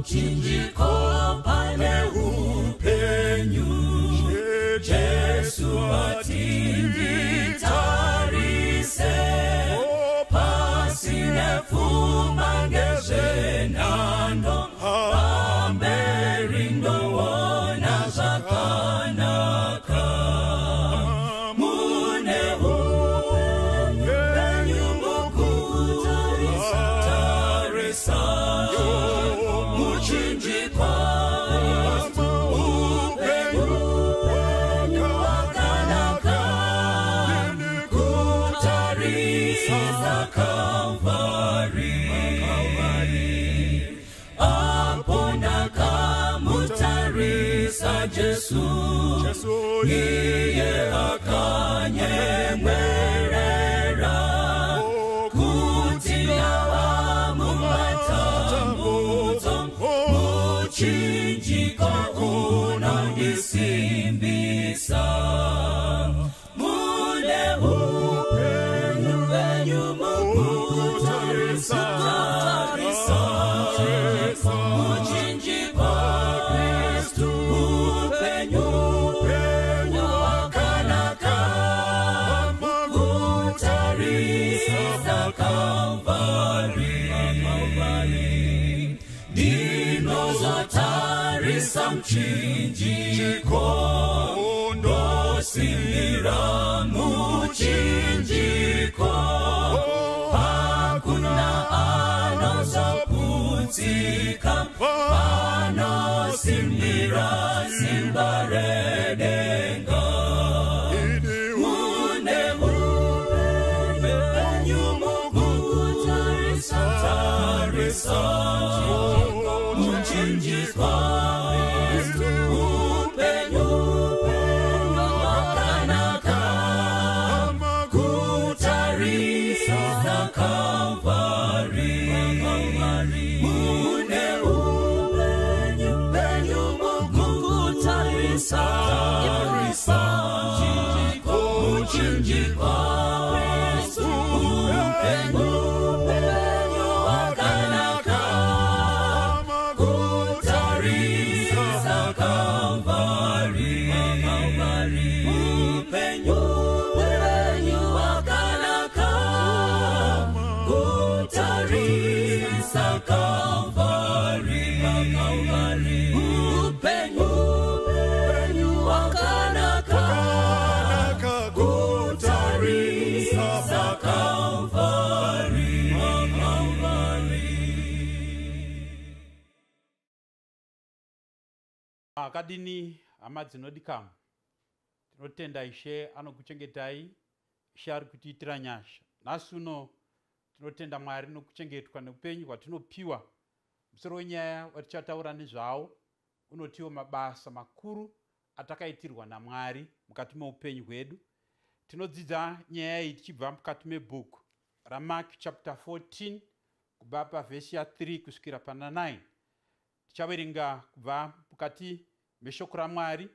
Pamuchinjiko pane upenyu, Jesu atinditarise, pasi nepfuma ngezvenhando, pamberi ndoona zvakanaka. Mune upenyu mukutarisa, tarisa muchinjikwa, upenyu wakanaka, kutarisa Kalvari. Apo ndakamutarisa Jesu, iye akanyemwerera, kuti ndava mumatambudzo, muchinjiko unondisimbisa. Mune upenyu penyu mukutarisa, tarisa muchinjiko, Kristu upenyu wakanaka, kutarisa Kalvari. Ndinozotarisa muchinjiko, ndosimbira muchinjiko, hakuna anozoputsika, panosimbira simba redenga. Mune upenyu mukutarisa, tarisa muchinjikwa, upenyu wakanaka, kutarisa Kalvari. Mune upenyu penyu mukutarisa, tarisa muchinjikwa, upenyu wakanaka, kutarisa Kalvari. Upenyu wakanaka, kutarisa Kalvari. Upenyu wakanaka, kutarisa Kalvari. Akadini hama dzinodikamwa, tinotenda Ishe anokuchengetai, Ishe ari kutiitira nyasha. Nhasi uno tinotenda Mwari nokuchengetwa neupenyu hwatinopiwa. Musoro wenyaya watichataura nezvawo unotiwo mabasa makuru atakaitirwa naMwari mukati meupenyu hwedu. Tinodzidza nyaya iyi tichibva mukati mebhuku raMark chapter 14 kubva pavhesi ya3 kusvikira pana 9. Tichaverenga kubva mukati meshoko raMwari.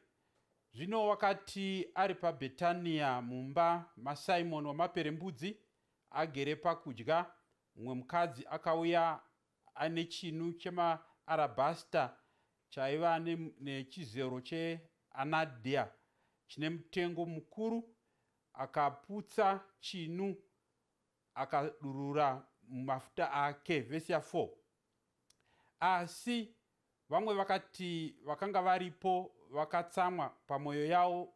Zvino wakati ari paBhetania mumba maSimoni wamaperembudzi, agere pakudya, mumwe mukadzi akauya ane chinu chemaarabhasta chaiva nechizero cheanadhia chine mutengo mukuru, akaputsa chinu akadurura mafuta ake. Vhesi ya4. Asi vamwe vakati vakanga varipo vakatsamwa pamwoyo yavo,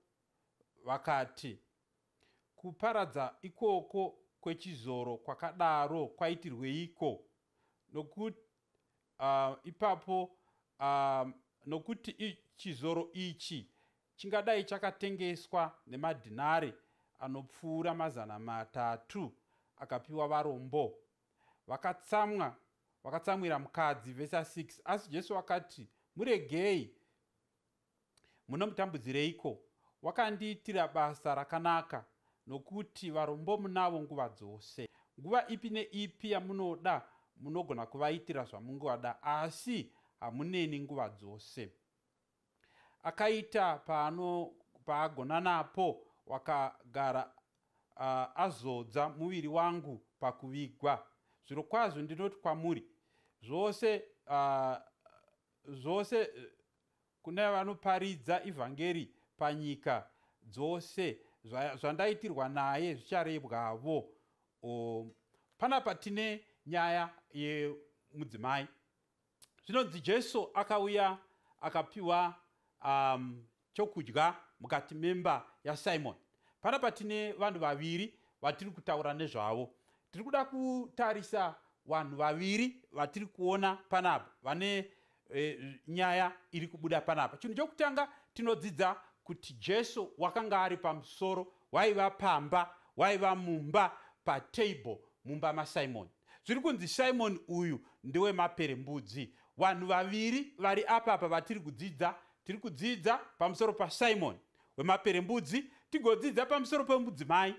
vakati, kuparadza ikoko kwechizoro kwakadaro kwaitirweiko? Nokuti ipapo nokuti chizoro ichi chingadai chakatengeswa nemadhinari anopfuura 300 akapiwa varombo. Vakatsamwira mukadzi. Vhesi 6. Asi Jesu akati, muregei, munomutambudzireiko? Wakandiitira basa rakanaka, nokuti varombo munavo nguva dzose. Nguva ipi neipi yamunoda munogona kuvaitira zvamungada, asi hamuneni nguva dzose. Akaita paagona napo, wakagara azodza muviri wangu pakuvigwa. Zvirokwazvo ndinoti kwamuri, zvose Zvose kune vanoparidza ivhangeri panyika dzose, zvandaitirwa naye zvicharebwavo. Panapa tine nyaya yemudzimai. Zvinonzi Jesu akauya akapiwa chokudya mukati memba yaSimoni. Panapa tine vanhu vaviri vatiri kutaura nezvavo. Tiri kuda kutarisa vanhu vaviri vatiri kuona panapa vane nyaya iri kubuda panapa. Chinhu chokutanga, tinodzidza kuti Jesu wakanga ari pamusoro, waiva pamba, waiva mumba, patable mumba maSimoni. Zviri kunzi Simoni uyu ndewemaperembudzi. Vanhu vaviri vari apapa vatiri kudzidza, tiri kudzidza pamusoro paSimoni wemaperembudzi, tigodzidza pamusoro pemudzimai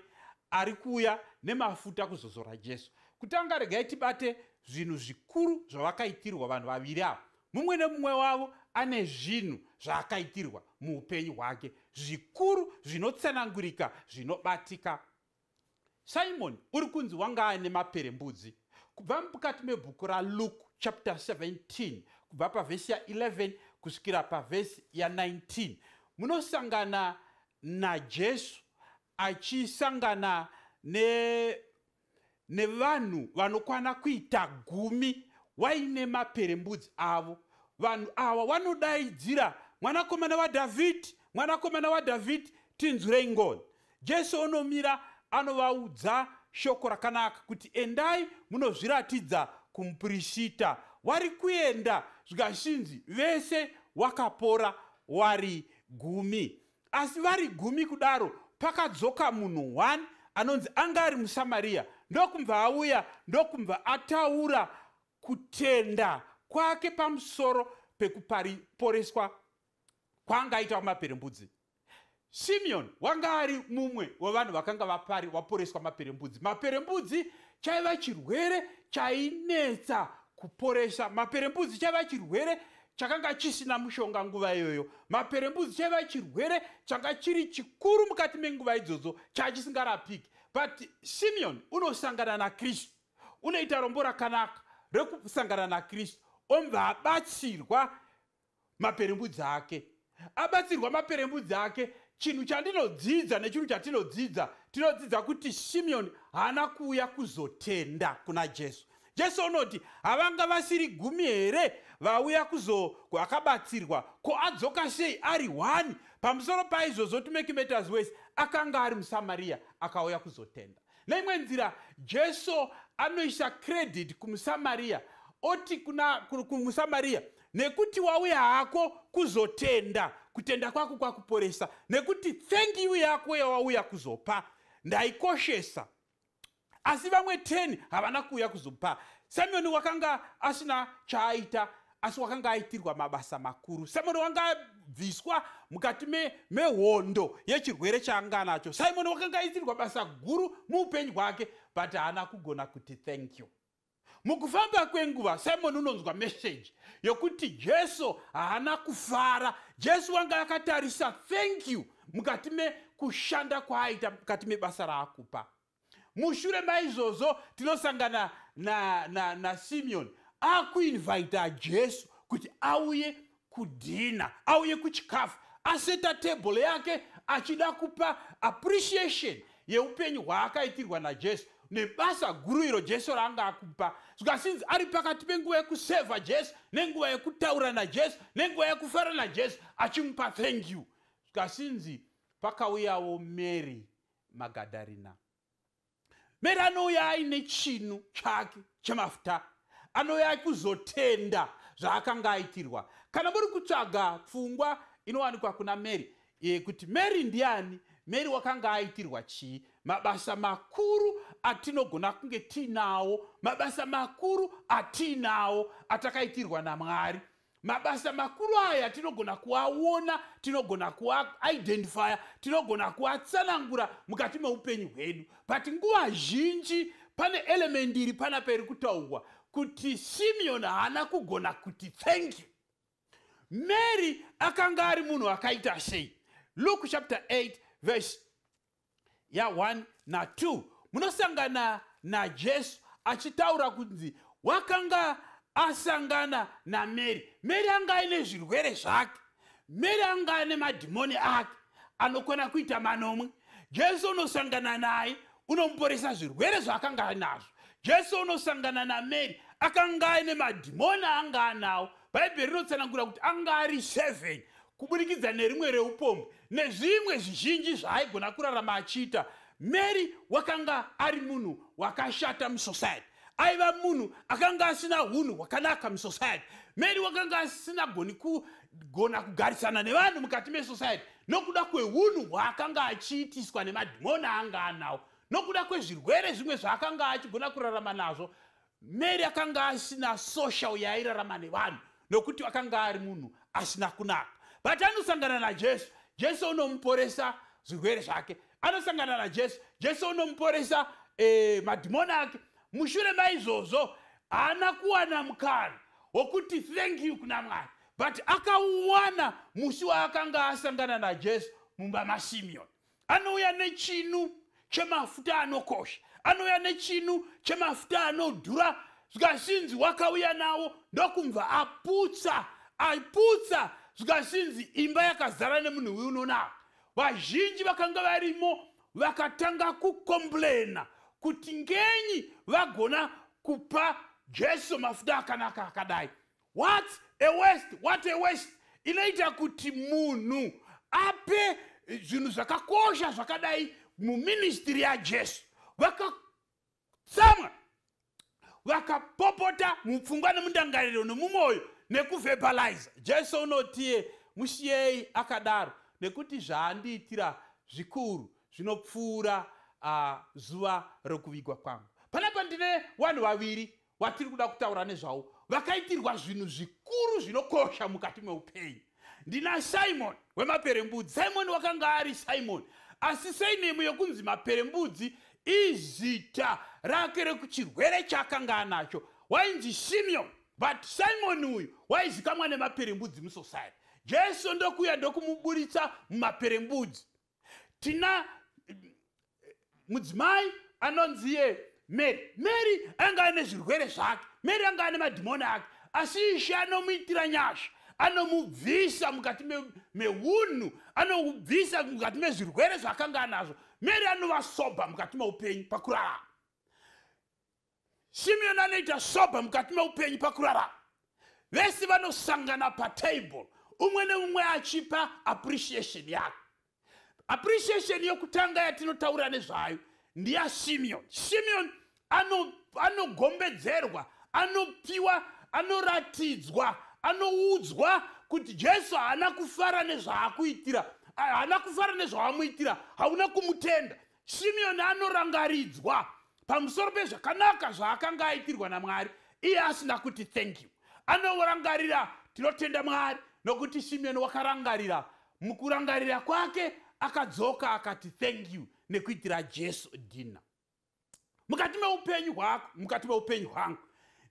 ari kuuya nemafuta kuzozora Jesu. Kutanga, regai tibate zvinhu zvikuru zvavakaitirwa vanhu vaviri ava. Mumwe nemumwe wavo ane zvinhu zvaakaitirwa muupenyu hwake zvikuru, zvinotsanangurika, zvinobatika. Simon uri kunzi wanga aine maperembudzi. Kubva mukati mebhuku raLuke chapter 17, kubva pavhesi ya11 kusvikira pavhesi ya19, munosangana naJesu achisangana nevanhu vanokwana kuita 10 waine maperembudzi avo. Vanhu ava vanodaidzira, "Mwanakomana waDhavhidhi, mwanakomana waDhavhidhi, tinzwirei ngoni." Jesu unomira, anovaudza shoko rakanaka kuti endai munozviratidza kumupurisita. Wari kuenda, zvikashinzi vese wakapora wari 10. Asi vari 10 kudaro, pakadzoka munhu 1 anonzi anga ari muSamariya, ndokumva auya, ndokumva ataura kutenda kwake pamusoro pekuporeswa kwaangaita kwamaperembudzi. Simeon wanga ari mumwe wevanhu vakanga vaporeswa maperembudzi. Maperembudzi chaiva chirwere chainetsa kuporesa. Maperembudzi chaiva chirwere chakanga chisina mushonga nguva iyoyo. Maperembudzi chaiva chirwere changa chiri chikuru mukati menguva idzodzo, chachisingarapiki. But Simeon unosangana naKristu, unoita rombo rakanaka rekusangana naKristu, omva abatsirwa maperembudzi ake. Abatsirwa maperembudzi ake, chinhu chandinodzidza nechinhu chatinodzidza, tinodzidza kuti Simeoni haana kuuya kuzotenda kuna Jesu. Jesu unoti, "Havanga vasiri 10 here vauya kuzo vakabatsirwa? Ko adzoka sei ari 1?" Pamusoro paizvozvo, to make matters worse, akanga ari muSamariya akauya kuzotenda. Neimwe nzira, Jesu anoisa credit kumuSamariya, oti kuna kumuSamariya, "Nekuti wauya hako kuzotenda, kutenda kwako kwakuporesa. Nekuti thank you yako yawauya kuzopa ndaikoshesa, asi vamwe 10 havana kuuya kuzopa." Simeoni wakanga asina chaaita, asi wakanga aitirwa mabasa makuru. Simoni wanga abviswa mukati mehondo yechirwere chaanga nacho. Simoni wakanga aitirwa basa guru muupenyu hwake, but haana kugona kuti thank you. Mukufamba kwenguva, Simoni unonzwa meseji yokuti Jesu haana kufara. Jesu wanga akatarisa thank you mukati mekushanda kwaaita, mukati mebasa raakupa. Mushure maizvozvo, tinosangana naSimeoni na, na akuinvita Jesu kuti auye kudinner, auye kuchikafu. Aseta table yake achida kupa appreciation yeupenyu hwaakaitirwa naJesu nebasa guru iro Jesu raanga akupa. Zvikasinzi ari pakati penguva yekusevha Jesu, nenguva yekutaura naJesu, nenguva yekufara naJesu achimupa thank you, zvikasinzi pakauyawo Mary Magadharina. Mary anouya aine chinu chake chemafuta, anouya kuzotenda zvaakanga aitirwa. Kana muri kutsvaga pfungwa inowanikwa kuna Mary, kuti Mary ndiani, Mary wakanga aitirwa chii, mabasa makuru atinogona kunge tiinawo, mabasa makuru atiinawo atakaitirwa naMwari, mabasa makuru aya tinogona kuaona, tinogona kuaidentifya, tinogona kuatsanangura mukati meupenyu hwedu. But nguva zhinji pane element iri panapa iri kutaurwa kuti Simeon haana kugona kuti thank you. Mary akanga ari munhu akaita sei? Luke chapter 8 verse ya1 na2, munosangana naJesu achitaura kunzi wakanga Asangana naMary. Mary anga aine zvirwere zvake, Mary anga ane madhimoni ake anokwana kuita 7. Jesu unosangana naye, unomuporesa zvirwere zvaakanga anazvo. Jesu unosangana naMary, akanga aine madhimoni anga anawo. Bhaibheri rinotsanangura kuti anga ari 7 kuburikidza nerimwe reupombwe nezvimwe zvizhinji zvaaigona kurarama achiita. Mary wakanga ari munhu wakashata musociety, aiva munhu akanga asina hunhu hwakanaka musociety. Mary wakanga asina goni kugona kugarisana nevanhu mukati mesociety nokuda kwehunhu hwaakanga achiitiswa nemadhimoni aanga anawo, nokuda kwezvirwere zvimwe zvaakanga achigona kurarama nazvo. Mary akanga asina social yaairarama nevanhu nokuti akanga ari munhu asina kunaka. But anosangana naJesu, Jesu unomuporesa zvirwere zvake. Anosangana naJesu, Jesu unomuporesa madhimoni ake. Mushure maizvozvo haana kuwana mukana wokuti thank you kuna Mwari, but akauwana musi waakanga asangana naJesu mumba maSimeoni. Anouya nechinu chemafuta anokosha, anouya nechinu chemafuta anodhura, zvikasinzi wakauya nawo ndokumva aputsa, zvikasinzi imba yakazara nemunhu unonaka. Vazhinji vakanga varimo vakatanga kukomplena kuti ngenyi vagona kupa Jesu mafuta akanaka akadai. What a waste, what a waste inoita kuti munhu ape zvinhu zvakakosha zvakadai muministry yaJesu. Vakatsamwa, vakapopota mupfungwa nemundangariro nemumwoyo nekuverbalize. Jesu unotiye musiyei akadaro, nekuti zvaandiitira zvikuru zvinopfuura zuva rokuvigwa kwangu. Panapa ndine vanhu vaviri watiri kuda kutaura nezvavo vakaitirwa zvinhu zvikuru zvinokosha mukati meupenyu. Ndina Simon wemaperembudzi. Simon wakanga ari Simon, asi surname yokunzi Maperembudzi izita rake rekuchirwere chaakanga anacho. Wainzi Simeon, but Simon uyu waizikamwa nemaperembudzi musociety. Jesu ndokuya ndokumuburitsa mumaperembudzi. Tina mudzimai anonziye Mary. Mary anga ane zvirwere zvake, Mary anga ane madhimoni ake, asi Ishe anomuitira nyasha, anomubvisa mukati meunhu, anomubvisa mukati mezvirwere zvaakanga anazvo. Mary anova sober mukati meupenyu pakurarama. Simeon anoita sober mukati meupenyu pakurarama. Vese vanosangana patable, umwe neumwe achipa appreciation yake. Appreciation yokutanga yatinotaura nezvayo ndiyaSimeon. Simeon anogombedzerwa, anopiwa, anoratidzwa, anoudzwa kuti Jesu haana kufara nezvaakuitira, haana kufara nezvaamuitira, hauna kumutenda. Simeon anorangaridzwa pamusoro pezvakanaka zvaakanga aitirwa naMwari, iye asina kuti thank you. Anorangarira, tinotenda Mwari nokuti Simeon wakarangarira. Mukurangarira kwake akadzoka akati thank you nekuitira Jesu dinner. Mukati meupenyu hwako, mukati meupenyu hwangu,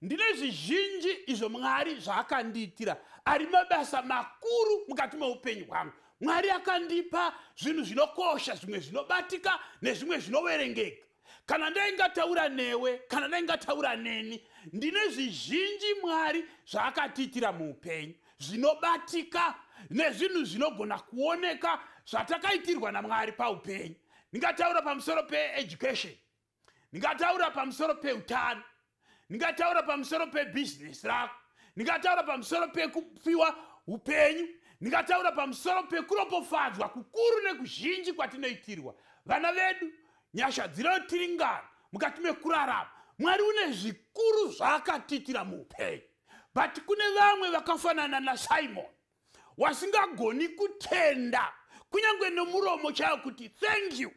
ndine zvizhinji izvo Mwari zvaakandiitira ari mabasa makuru mukati meupenyu hwangu. Mwari akandipa zvinhu zvinokosha, zvimwe zvinobatika nezvimwe zvinoverengeka. Kana ndaingataura newe, kana ndaingataura neni, ndine zvizhinji Mwari zvaakatiitira muupenyu zvinobatika nezvinhu zvinogona kuoneka zvatakaitirwa naMwari paupenyu. Ndingataura pamusoro peeducation, ndingataura pamusoro peutano, ndingataura pamusoro pebhizinesi rako, ndingataura pamusoro pekupiwa upenyu, ndingataura pamusoro pekuropofadzwa kukuru nekuzhinji kwatinoitirwa. Vana vedu, nyasha dzinotiringana mukati mekurarama. Mwari une zvikuru zvaakatiitira muupenyu. But kune vamwe vakafanana naSimon wasingagoni kutenda kunyange nomuromo chaiwo kuti thank you.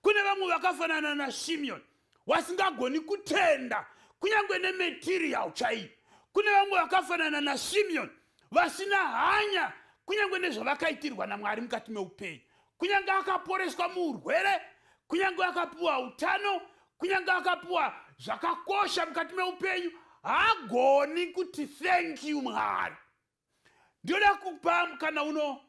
Kune vamwe vakafanana naSimeon wasingagoni kutenda kunyange nematerial chaiyo. Kune vamwe vakafanana naSimeon vasina hanya kunyange nezvavakaitirwa naMwari mukati meupenyu. Kunyange akaporeswa muurwere, kunyange akapiwa utano, kunyange akapiwa zvakakosha mukati meupenyu, haagoni kuti thank you Mwari. Ndinoda kupa mukana uno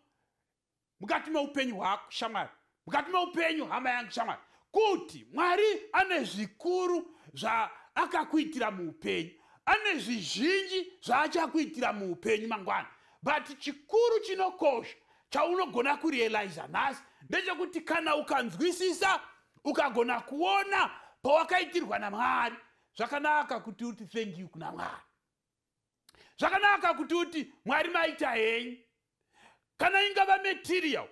mukati meupenyu hwako shamwari, mukati meupenyu hama yangu shamwari, kuti Mwari ane zvikuru zvaakakuitira muupenyu. Ane zvizhinji zvaachakuitira muupenyu mangwana, but chikuru chinokosha chaunogona kurealiza nhasi ndechekuti kana ukanzwisisa, ukagona kuona pawakaitirwa naMwari, zvakanaka kuti uti thank you kuna Mwari. Zvakanaka kuti uti, "Mwari, maita henyu." Kana ingava material,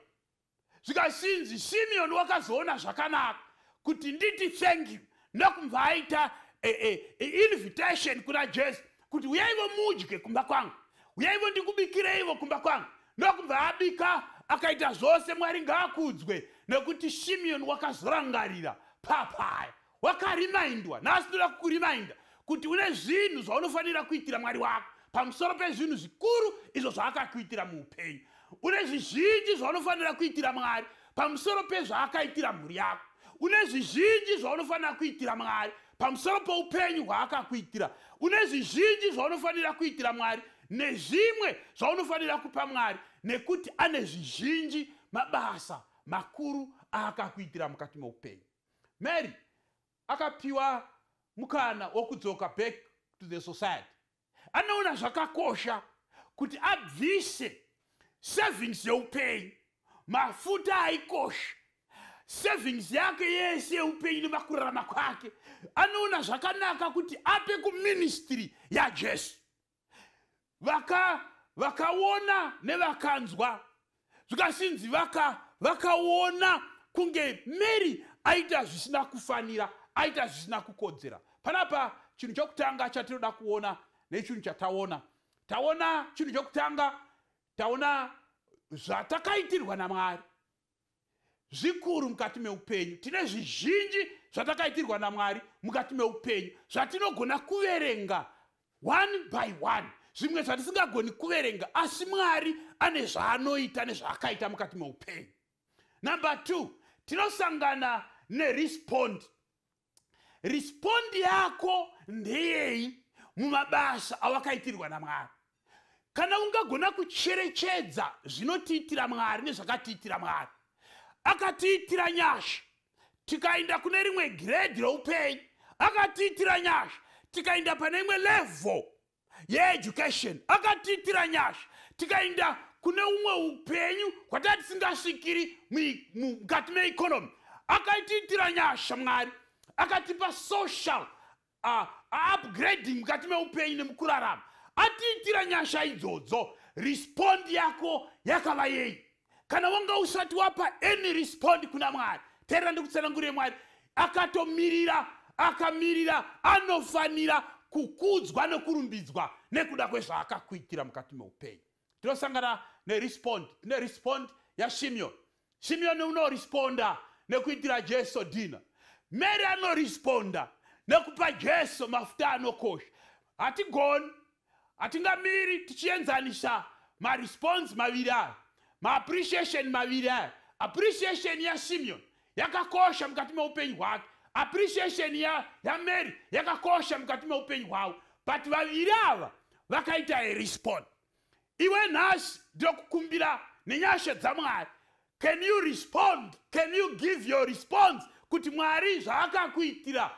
zvikasinzi Simeon wakazoona zvakanaka kuti nditi thank you, ndokumva aita invitation kuna Jesu kuti, "Uyaivo mudye kumba kwangu, uyaivo ndikubikireivo kumba kwangu." Ndokumva abika, akaita zvose. Mwari ngaakudzwe, nekuti Simeon wakazorangarira papaya, wakaremindwa. Nhasi ndoda kukureminder kuti une zvinhu zvaunofanira kuitira Mwari wako pamusoro pezvinhu zvikuru izvo zvaakakuitira muupenyu. Une zvizhinji zvaunofanira kuitira Mwari pamusoro pezvaakaitira mhuri yako. Une zvizhinji zvaunofanira kuitira Mwari pamusoro poupenyu hwaakakuitira. Une zvizhinji zvaunofanira kuitira Mwari nezvimwe zvaunofanira kupa Mwari, nekuti ane zvizhinji, mabasa makuru aakakuitira mukati meupenyu. Mary akapiwa mukana wokudzoka back to the society. Anoona zvakakosha kuti abvise savings yeupenyu, mafuta aikosha, savings yake yese yeupenyu nemakurarama kwake. Anoona zvakanaka kuti ape kuministry yaJesu. Vakaona nevakanzwa, zvikasinzi vakaona kunge Mary aita zvisina kufanira, aita zvisina kukodzera. Panapa chinhu chokutanga chatinoda kuona nechinhu chataona, taona chinhu chokutanga, taona zvatakaitirwa naMwari zvikuru mukati meupenyu. Tine zvizhinji zvatakaitirwa naMwari mukati meupenyu zvatinogona kuverenga one by one, zvimwe zvatisingagoni kuverenga, asi Mwari ane zvaanoita nezvaakaita mukati meupenyu. Number two, tinosangana nerespond. Respond yako ndeyei mumabasa awakaitirwa naMwari? Kana ungagona kucherechedza zvinotiitira Mwari nezvakatiitira Mwari, akatiitira nyasha tikaenda kune rimwe grade roupenyu, akatiitira nyasha tikaenda pane imwe level yeeducation, akatiitira nyasha tikaenda kune umwe upenyu hwatanga tisingasvikiri mukati meeconomy, akatiitira nyasha Mwari akatipa social upgrading mukati meupenyu nemukurarama, atiitira nyasha idzodzo, respond yako yakava yei? Kana wanga usati wapa any respond kuna Mwari, teerera ndikutsanangurire. Mwari akatomirira, akamirira, anofanira kukudzwa nekurumbidzwa nekuda kwezvaakakuitira mukati meupenyu. Tinosangana nerespond. Tine respond yaSimeon. Simeon unoresponda nekuitira Jesu dinner. Mary anoresponda nekupa Jesu mafuta anokosha. Hatigoni, hatingamiri tichienzanisa maresponse maviri aya, maappreciation maviri aya. Appreciation yaSimeon yakakosha mukati meupenyu hwake, appreciation yaMary yakakosha mukati meupenyu hwavo, but vaviri ava vakaita arespond. Iwe nhasi ndinokukumbira nenyasha dzaMwari, can you respond? Can you give your response kuti Mwari zvaakakuitira,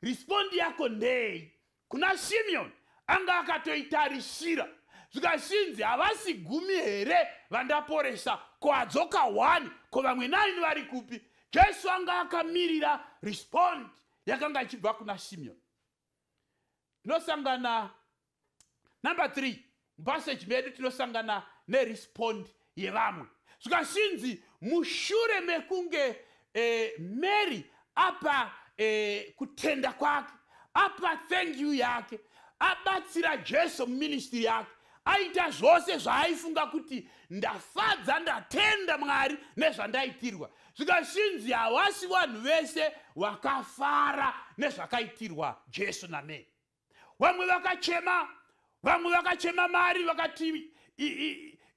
respond yako ndei? Kuna Simeon anga akatoitarisira, zvikasinzi, "Havasi 10 here vandaporesa? Ko adzoka 1, ko vamwe 9 vari kupi?" Jesu anga akamirira respond yakanga ichibva kuna Simeon. Tinosangana number 3 mupassage medu, tinosangana nerespond yevamwe. Zvikasinzi mushure mekunge Mary apa kutenda kwake, apa thank you yake, abatsira Jesu muministry yake, aita zvose zvaaifunga kuti ndafadza, ndatenda Mwari nezvandaitirwa, zvikashinzi havasi vanhu vese vakafara nezvakaitirwa Jesu naMary. Vamwe vakachema, vamwe vakachema mari, vakati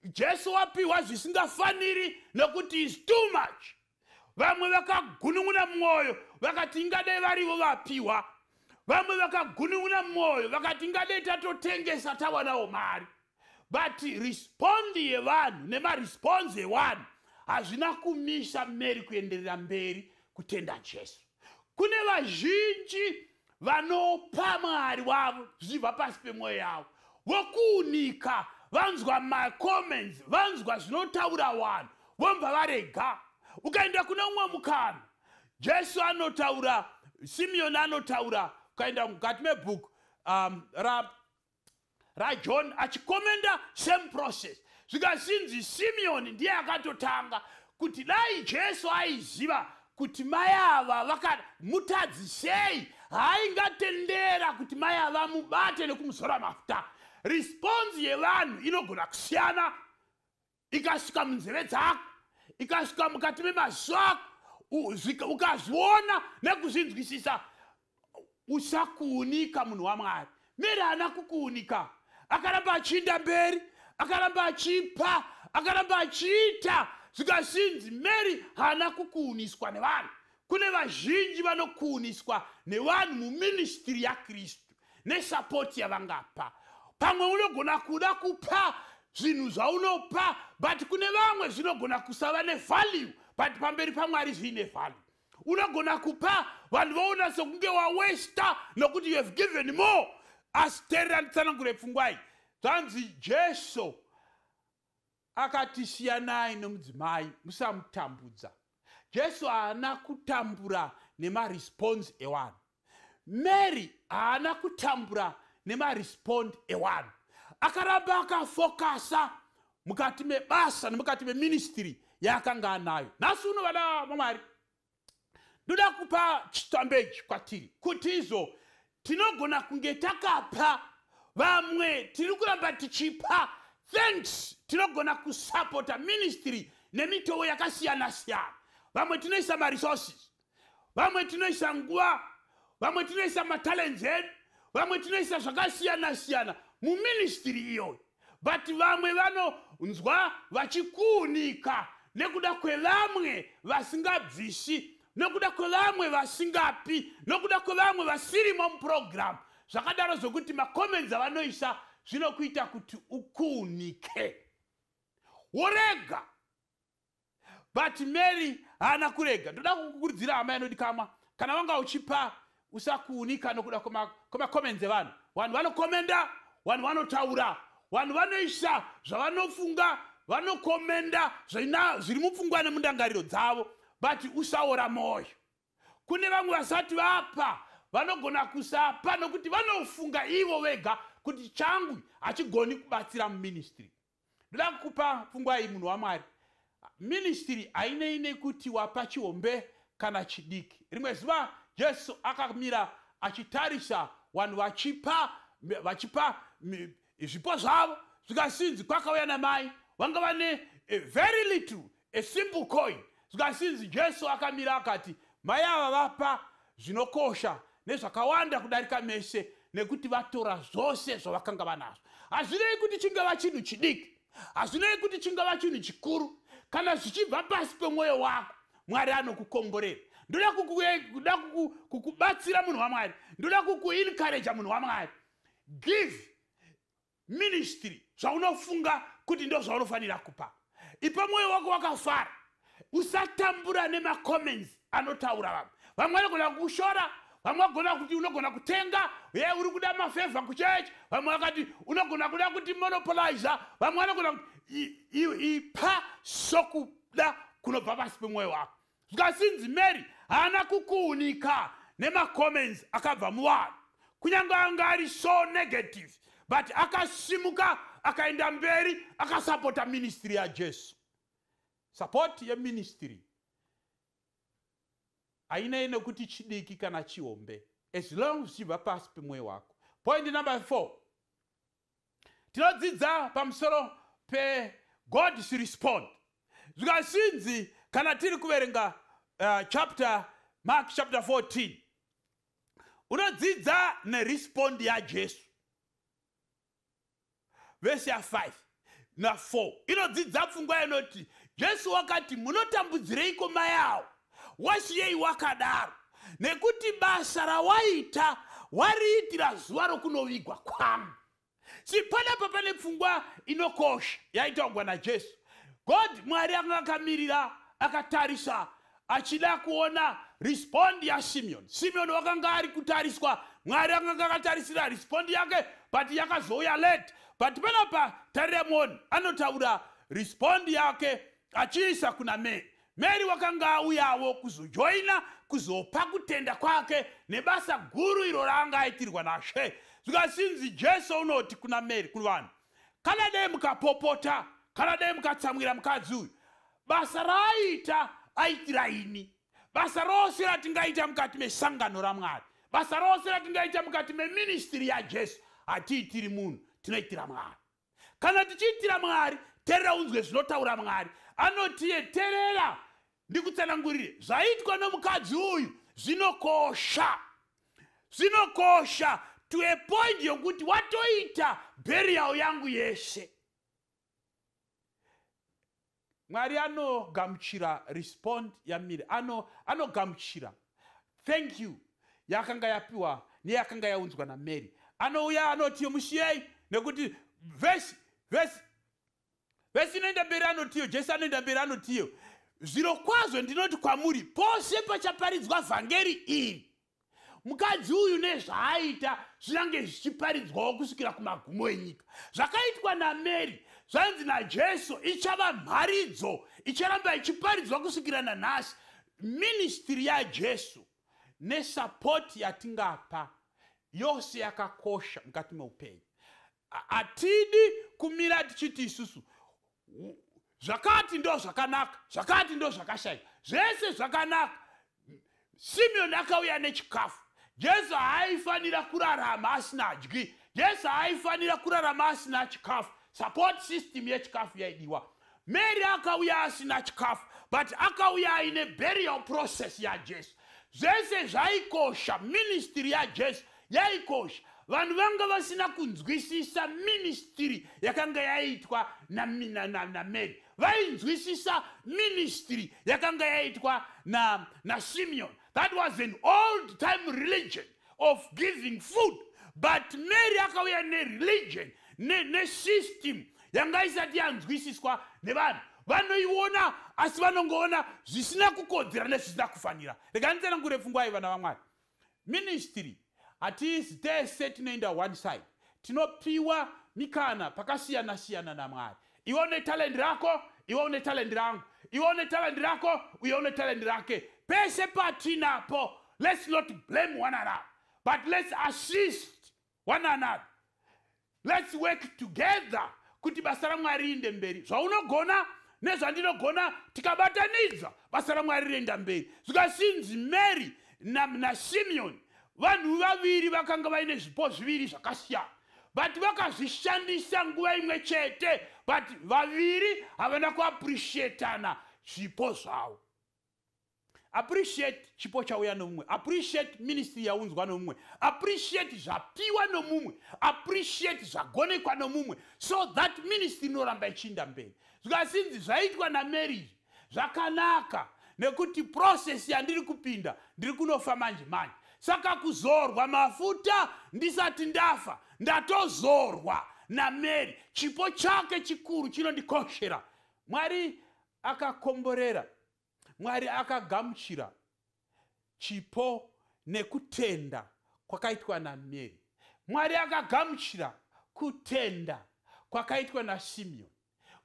Jesu wapiwa zvisingafaniri nekuti is too much. Vamwe vakagunun'una mwoyo, vakati ingadai varivo vapiwa. Vamwe vakagunun'una mwoyo, vakati ingadai tatotengesa tawanawo mari. But respond yevanhu nemaresponse evanhu hazvina kumisa Mary kuenderera mberi kutenda Jesu. Kune vazhinji Vanopa Mwari wavo zvichibva pasi pemwoyo yavo, vokuunika. Vanzwa macomments, vanzwa zvinotaura vanhu, vobva varega. Ukaenda kune umwe mukana, Jesu anotaura, Simeoni anotaura. Ukaenda mukati mebhuku raJohn achicommenda same process, zvikazinzi Simeoni ndiye akatotanga kuti dai Jesu aiziva kuti mai ava vakamutadzi sei, haaingatendera kuti mai ava mubate nekumuzora mafuta. Response yevanhu inogona kusiyana, ikasvika munzeve dzako, ikasvika mukati memaziso ako, ukazviona nekuzvinzwisisa. Usakuunika, munhu waMwari. Mary haana kukuunika, akaramba achiinda mberi, akaramba achipa, akaramba achiita. Zvikazinzi Mary haana kukuuniswa nevanhu. Kune vazhinji vanokuuniswa nevanhu muministry yaKristu nesupport yavangapa. Pamwe unogona kuda kupa zvinhu zvaunopa, but kune vamwe zvinogona kusava nevalue, but pamberi paMwari zviine value. Unogona kupa, vanhu voona sekunge wawasta nokuti you have given more. Asi teerera, nditsanangure pfungwa iyi. Zvanzi Jesu akati, "Siyanai nomudzimai, musamutambudza." Jesu haana kutambura nemaresponse ewanhu. Mary haana kutambura nemarespond ewanhu. Akaramba akafocusa mukati mebasa nemukati meministry yaakanga anayo. Nhasi uno, vana vaMwari, ndoda kupa chitambeji kwatiri kuti izvo tinogona kunge takapa vamwe, tiri kuramba tichipa. Thanks. Tinogona kusapota ministry nemitovo yakasiyana-siyana. Vamwe tinoisa maresources, vamwe tinoisa nguva, vamwe tinoisa matalents edu, vamwe tinoisa zvakasiyana-siyana muministry iyoyo. But vamwe vanonzwa vachikuunika nekuda kwevamwe vasingabvisi, nekuda kwevamwe vasingapi, nokuda kwevamwe vasirimo muprogram. Zvakadaro zvokuti macomments avanoisa zvinokuita kuti ukuunike, worega. But Mary haana kurega. Ndoda kukukurudzira, hama yanodikamwa, kana wanga uchipa, usakuunika nokuda kwemacomments evanhu. Vanhu vanocommenda, vanhu vanotaura, vanhu vanoisa zvavanofunga, vanocommenda zviri mupfungwa nemundangariro dzavo, but usaora mwoyo. Kune vamwe vasati vapa, vanogona kusapa nokuti vanofunga ivo vega kuti changu hachigoni kubatsira muministry. Ndoda kukupa pfungwa iyi, munhu waMwari. Ministry hainei nekuti wapa chihombe kana chidiki. Rimwe zuva Jesu akamira achitarisa vanhu vachipa zvipo zvavo. Zvikasinzi kwakauya namai vanga vane very little, a simple coin. Zvikasinzi Jesu akamira akati, "Mai ava vapa zvinokosha nezvakawanda kudarika mese, nekuti vatora zvose zvavakanga vanazvo." Hazvinei kuti chingava chinhu chidiki, hazvinei kuti chingava chinhu chikuru, kana zvichibva pasi pemwoyo wako, Mwari anokukomborera. Ndoda kukubatsira, munhu waMwari. Ndoda kukuencourager, munhu waMwari. Give ministry zvaunofunga kuti ndo zvaunofanira kupa. Ipa mwoyo wako wakafara. Usatambura nemacomments anotaura vamwe. Vamwe vanogona kukushora, vamwe vagona kuti unogona kutenga ye uri kuda mafavour kuchechi, vamwe vakati unogona kuda kuti monopoliza, vamwe vanogona kuti. Ipa sokuda kunobva pasi pemwoyo wako. Zvikasinzi Mary haana kukuunika nemacomments akabva muvanhu, kunyange anga ari so negative, but akasimuka, akaenda mberi, akasapota ministry yaJesu. Support yeministry hainei nekuti chidiki kana chihombe, as long zvichibva pasi pemwoyo wako. Point number 4, tinodzidza pamusoro peGod's respond. Zvikasinzi kana tiri kuverenga chapter Mark chapter 14, unodzidza nerespond yaJesu. Vhesi ya5 na4 inodzidza pfungwa inoti Jesu wakati, "Munotambudzireiko mai avo? Wasiyei wakadaro, nekuti basa rawaita wariitira zuva rokunovigwa kwangu." Si panapa pane pfungwa inokosha yaitaurwa naJesu. God, Mwari, anga akamirira, akatarisa, achida kuona. Respond yaSimeon. Simeon wakanga ari kutariswa, Mwari akanga akatarisira respond yake, but yakazouya late. But panapa tarira muoni anotaura respond yake achiisa kuna Mary. Mary wakanga auyawo kuzojoina, kuzopa kutenda kwake nebasa guru iro raanga aitirwa naShe. Zvikasinzi Jesu unoti kuna Mary, kuvanhu, kana dai mukapopota, kana dai mukatsamwira mukadzi uyu, basa raaita aitira ini. Basa rose ratingaita mukati mesangano raMwari, basa rose ratingaita mukati meministry yaJesu, hatiitiri munhu, tinoitira Mwari. Kana tichiitira Mwari, terera unzwe zvinotaura Mwari. Anotiye, terera ndikutsanangurire zvaitwa nomukadzi uyu zvinokosha, zvinokosha to a point yokuti watoita burial yangu yeshe. Mwari anogamuchira respond yaMary, anogamuchira thank you yakanga yapiwa neyakanga yaunzwa naMary. Anouya anoti, musiyei, nekuti vhesi inoenda mberi anotiyo, Jesu anoenda mberi anotiyo, zviro kwazvo ndinoti kwamuri, pose pachaparidzwa vhangeri iri, mukadzi uyu nezvaaita zvinange zvichiparidzwawo kusvikira kumagumo enyika. Zvakaitwa naMary, zvanzi naJesu, ichava mharidzo icharamba ichiparidzwa kusvikira nanhasi. Ministry yaJesu nesupport yatingapa yose yakakosha mukati meupenyu. Hatidi kumira tichiti isusu zvakati ndo zvakanaka, zvakati ndo zvakashayika. Zvese zvakanaka. Simeoni akauya nechikafu. Jesu haaifanira kurarama asina dyi. Jesu haaifanira kurarama asina chikafu. Support system yechikafu yaidiwa. Mary akauya asina chikafu, but akauya aine burial process yaJesu. Zvese zvaikosha. Ministry yaJesu yaikosha. Vanhu vanga vasina kunzwisisa ministry yakanga yaitwa naMary. Vainzwisisa ministry yakanga yaitwa naSimeon. That was an old time religion of giving food, but Mary akauya nereligion nesystem yanga isati yanzwisiswa nevanhu. Vanoiona, asi vanongoona zvisina kukodzera nezvisina kufanira. Rega nditsanangure pfungwa iyi, vana vaMwari. Ministry, hatisi tese tinoenda one side. Tinopiwa mikana pakasiyana-siyana naMwari. Iwe une talendi rako, iwe une talendi rangu, iwe une talendi rako, uye une talendi rake. Pese patinapo, let's not blame one another, but let's assist one another. Let's work together kuti basa raMwari riinde mberi. Zvaunogona nezvandinogona tikabatanidza, basa raMwari rienda mberi. Zvikasinzi Mary naSimeon vanhu vaviri vakanga vaine zvipo zviviri zvakasiyana, but vakazvishandisa nguva imwe chete, but vaviri havana kuappreciatana zvipo zvavo. Appreciate chipo chauya nomumwe, appreciate ministry yaunzwa nomumwe, appreciate zvapiwa nomumwe, appreciate zvagonekwa nomumwe, so that ministry inoramba ichiinda mberi. Zvikasinzi zvaitwa naMary zvakanaka, nekuti process yandiri kupinda, ndiri kunofa manje manje, saka kuzorwa mafuta ndisati ndafa, ndatozorwa naMary. Chipo chake chikuru chinondikoshera. Mwari akakomborera, Mwari akagamuchira chipo nekutenda kwakaitwa naMary. Mwari akagamuchira kutenda kwakaitwa naSimeoni.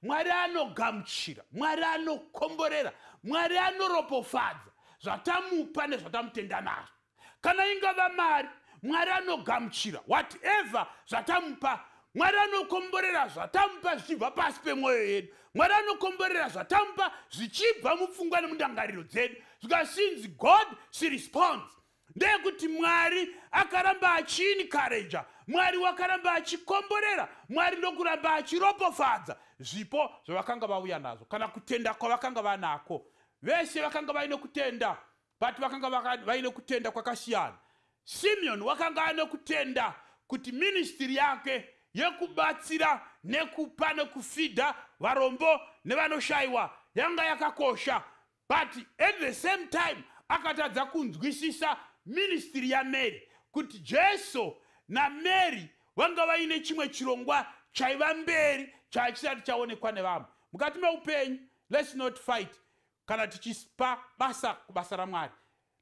Mwari anogamuchira, Mwari anokomborera, Mwari anoropofadza zvatamupa nezvatamutenda nazvo. Kana ingava mari, Mwari anogamuchira whatever zvatamupa. Mwari anokomborera zvatamupa zvichibva pasi pemwoyo yedu. Mwari anokomborera zvatamupa zvichibva mupfungwa nemundangariro dzedu. Zvikasinzi God, she responds ndeyekuti Mwari akaramba achiencourager, Mwari wakaramba achikomborera, Mwari ndokuramba achiropofadza zvipo zvavakanga vauya nazvo kana kutenda kwavakanga vanako. Vese vakanga vaine kutenda, but vakanga vaine kutenda kwakasiyana. Simeon wakanga ane kutenda kuti ministry yake yekubatsira nekupa nekufeeda varombo nevanoshayiwa yanga yakakosha, but at the same time akatadza kunzwisisa ministry yaMary, kuti Jesu naMary vanga vaine chimwe chirongwa chaiva mberi chaachisati chaonekwa nevamwe. Mukati meupenyu, let's not fight kana tichipa basa kubasa raMwari.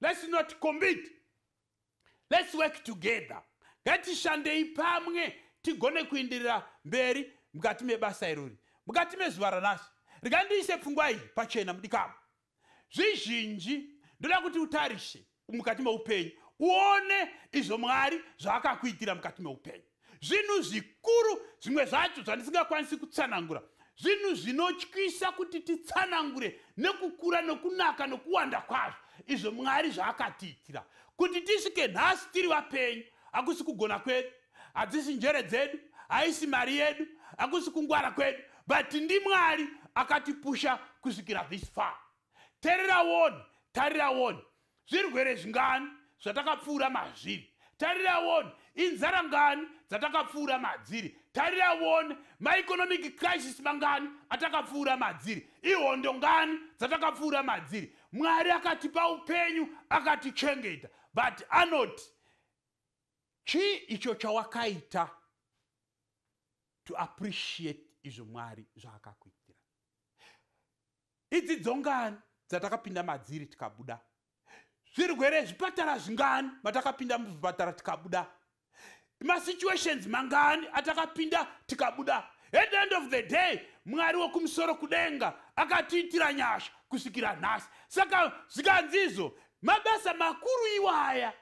Let's not compete, let's work together. Ngatishandei pamwe tigone kuenderera mberi mukati mebasa irori. Mukati mezuva ranhasi, regai pfungwa iyi pachena, mudikamo. Zvizhinji ndoda kuti utarise mukati meupenyu, uone izvo Mwari zvaakakuitira mukati meupenyu. Zvinhu zvikuru, zvimwe zvacho zvandisingakwanisi kutsanangura, zvinhu zvinotyisa kuti titsanangure nekukura, nokunaka, nokuwanda kwazvo izvo Mwari zvaakatiitira kuti tisvike nhasi tiri vapenyu. Hakusi kugona kwedu, hadzisi njere dzedu, haisi mari yedu, hakusi kungwara kwedu, but ndiMwari akatipusha kusvikira this far. Teerera woni, tarira woni, zvirwere zvingani zvatakapfuura mazviri. Tarira woni, inzara ngani dzatakapfuura madziri. Tarira woni, maeconomic crisis mangani atakapfuura madziri, ihondo ngani dzatakapfuura madziri. Mwari akatipa upenyu, akatichengeta, but anoti chii icho chawakaita to appreciate izvo Mwari zvaakakuitira? Idzidzo ngani dzatakapinda madziri tikabuda? Zvirwere, zvipatara zvingani matakapinda muzvipatara tikabuda? Masituations mangani atakapinda tikabuda? At the end of the day, Mwari wekumusoro kudenga akatiitira nyasha kusvikira nhasi. Saka zvikanzizvo, mabasa makuru iwaya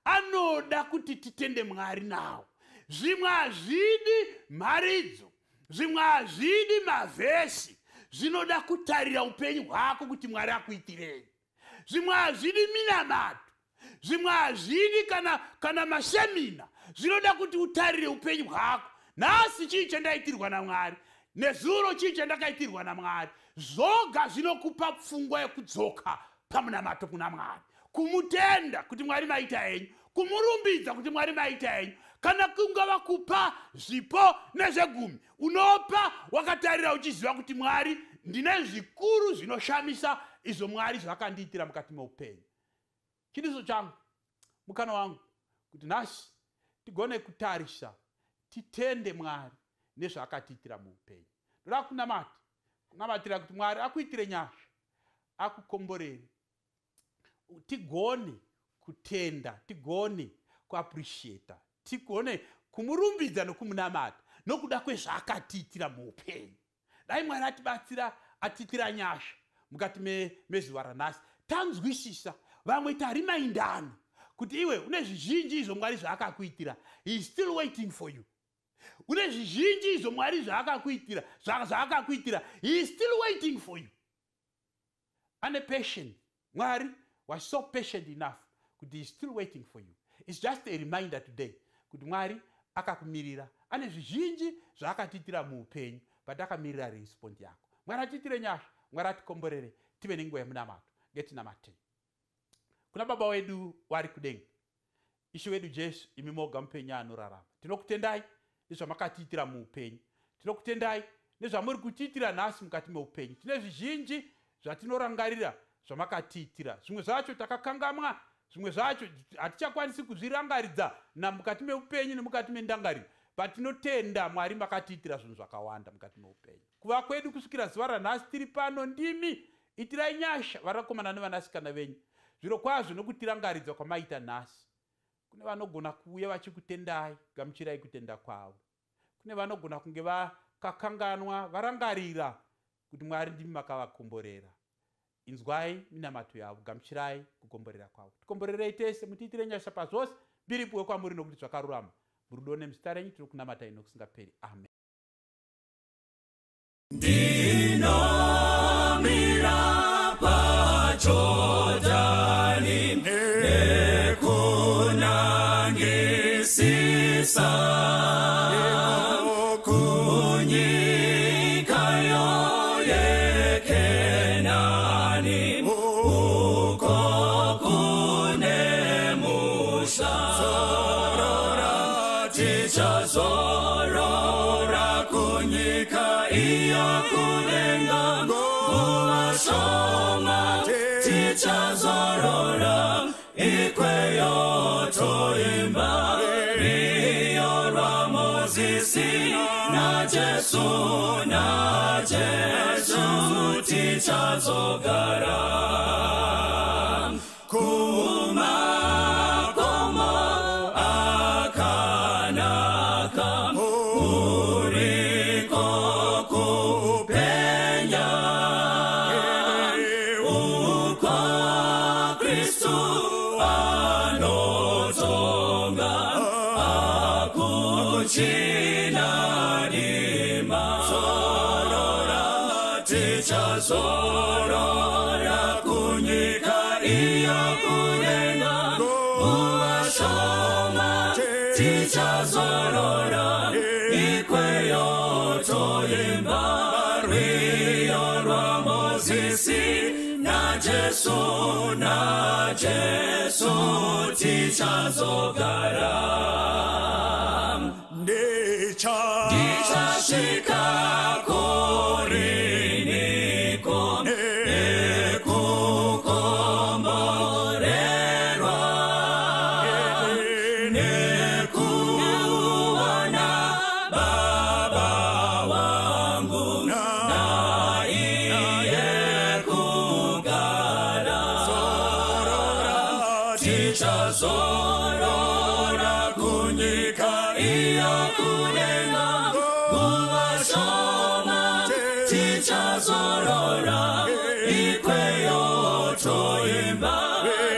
anoda kuti titende Mwari nawo. Zvimwe hazvidi mharidzo, zvimwe hazvidi mavhesi, zvinoda kutarira upenyu hwako kuti Mwari akuitirei. Zvimwe hazvidi minamato, zvimwe hazvidi kana maseminar, zvinoda kuti utarire upenyu hwako. Nhasi chii chandaitirwa naMwari? Nezuro chii chandakaitirwa naMwari? Zvoga zvinokupa pfungwa yekudzoka pamunamato kuna Mwari, kumutenda kuti Mwari maita henyu, kumurumbidza kuti Mwari maita henyu. Kana kungava kupa zvipo nezvegumi, unopa wakatarira uchiziva kuti Mwari, ndine zvikuru zvinoshamisa izvo Mwari zvakandiitira mukati meupenyu. Chidiso changu, mukana wangu, kuti nhasi tigone kutarisa, titende Mwari nezvaakatiitira muupenyu. Ndoda kunamata, kunamatira kuti Mwari akuitire nyasha, akukomborere, tigone kutenda, tigone kuappreciata, tigone kumurumbidza nokumunamata nokuda kwezvaakatiitira muupenyu. Dai Mwari atibatsira, atiitira nyasha mukati mezuva ranhasi. Tanzwisisa, vamwe tarimaindana kuti iwe une zvizhinji izvo Mwari zvaakakuitira. He is still waiting for you. Une zvizhinji izvo Mwari zvaakakuitira. He is still waiting for you. Ane patient. Mwari was so patient enough kuti he is still waiting for you. It's just a reminder today kuti Mwari akakumirira. Ane zvizhinji zvaakatiitira muupenyu, but akamirira response yako. Mwari atiitire nyasha, Mwari atikomborere, tive nenguva yemunamato. Ngetinamatei. Kuna Baba wedu wari kudenga, Ishe wedu Jesu, imi moga mupenyu anorarama, tinokutendai nezvamakatiitira muupenyu. Tinokutendai nezvamuri kutiitira nhasi mukati meupenyu. Tine zvizhinji zvatinorangarira zvamakatiitira. Zvimwe zvacho takakangamwa, zvimwe zvacho hatichakwanisi kuzvirangaridza namukati meupenyu nemukati mendangariro, but tinotenda, Mwari, makatiitira zvinhu zvakawanda mukati meupenyu. Kuva kwedu kusvikira zuva ranhasi tiri pano ndimi. Itirai nyasha vanakomana nevanasikana venyu zviro kwazvo nokutirangaridza kwamaita nhasi. Kune vanogona kuuya vachikutendai, gamuchirai kutenda kwavo. Kune vanogona kunge vakakanganwa, varangarira kuti Mwari ndimi makavakomborera. Inzwai minamato yavo, gamuchirai kukomborera kwavo. Tikomborerei tese, mutiitire nyasha pazvose. Mbiri ipiwe kwamuri nokuti zvakarurama. Murudo nemuzita renyu tiri kunamatai nokusingaperi. Amen. Ndinomira paJordani nekunangisisa kunyika yeKenani, uko kune musha. Tichazorora kunyika iyo kudenga, nguva shoma tichazorora ikweyo, toimba rwiyo rwaMozisi naJesu, naJesu tichazogara. Tichazorora kunyika iyo kudenga nguva shoma tichazorora ikweyo toimba rwiyo rwaMozisi naJesu naJesu tichazogara ndichasvika koriniko nekukomborerwa nekuona baba wangu naiye kugara tichazorora kunyika iyo kudenga nguva shoma tichazorora ikweyo toimba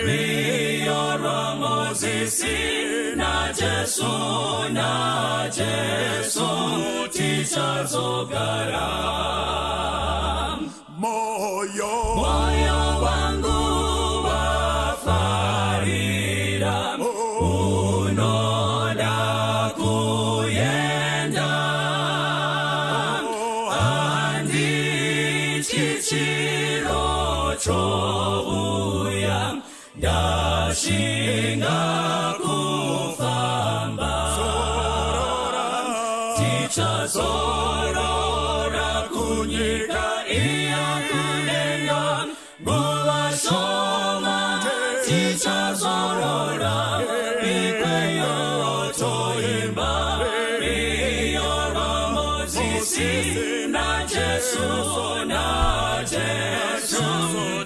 rwiyo rwaMozisi naJesu naJesu tichazogara moyo moyo wangu wafarira unoda kuenda handichichiro chouya ndashinga kufamba tichazorora kunyika iyo kudenga nguva shoma tichazorora ikweyo toimba rwiyo rwaMozisi naJesu naJesu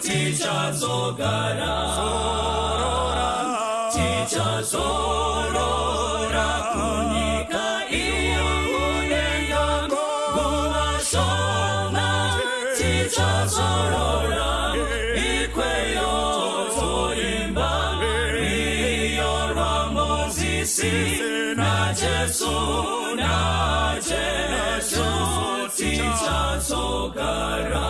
tichazogara tichazorora kunyika iyo kudenga nguva shoma tichazorora ikweyo toimba rwiyo rwaMozisi naJesu naJesu tichazogara.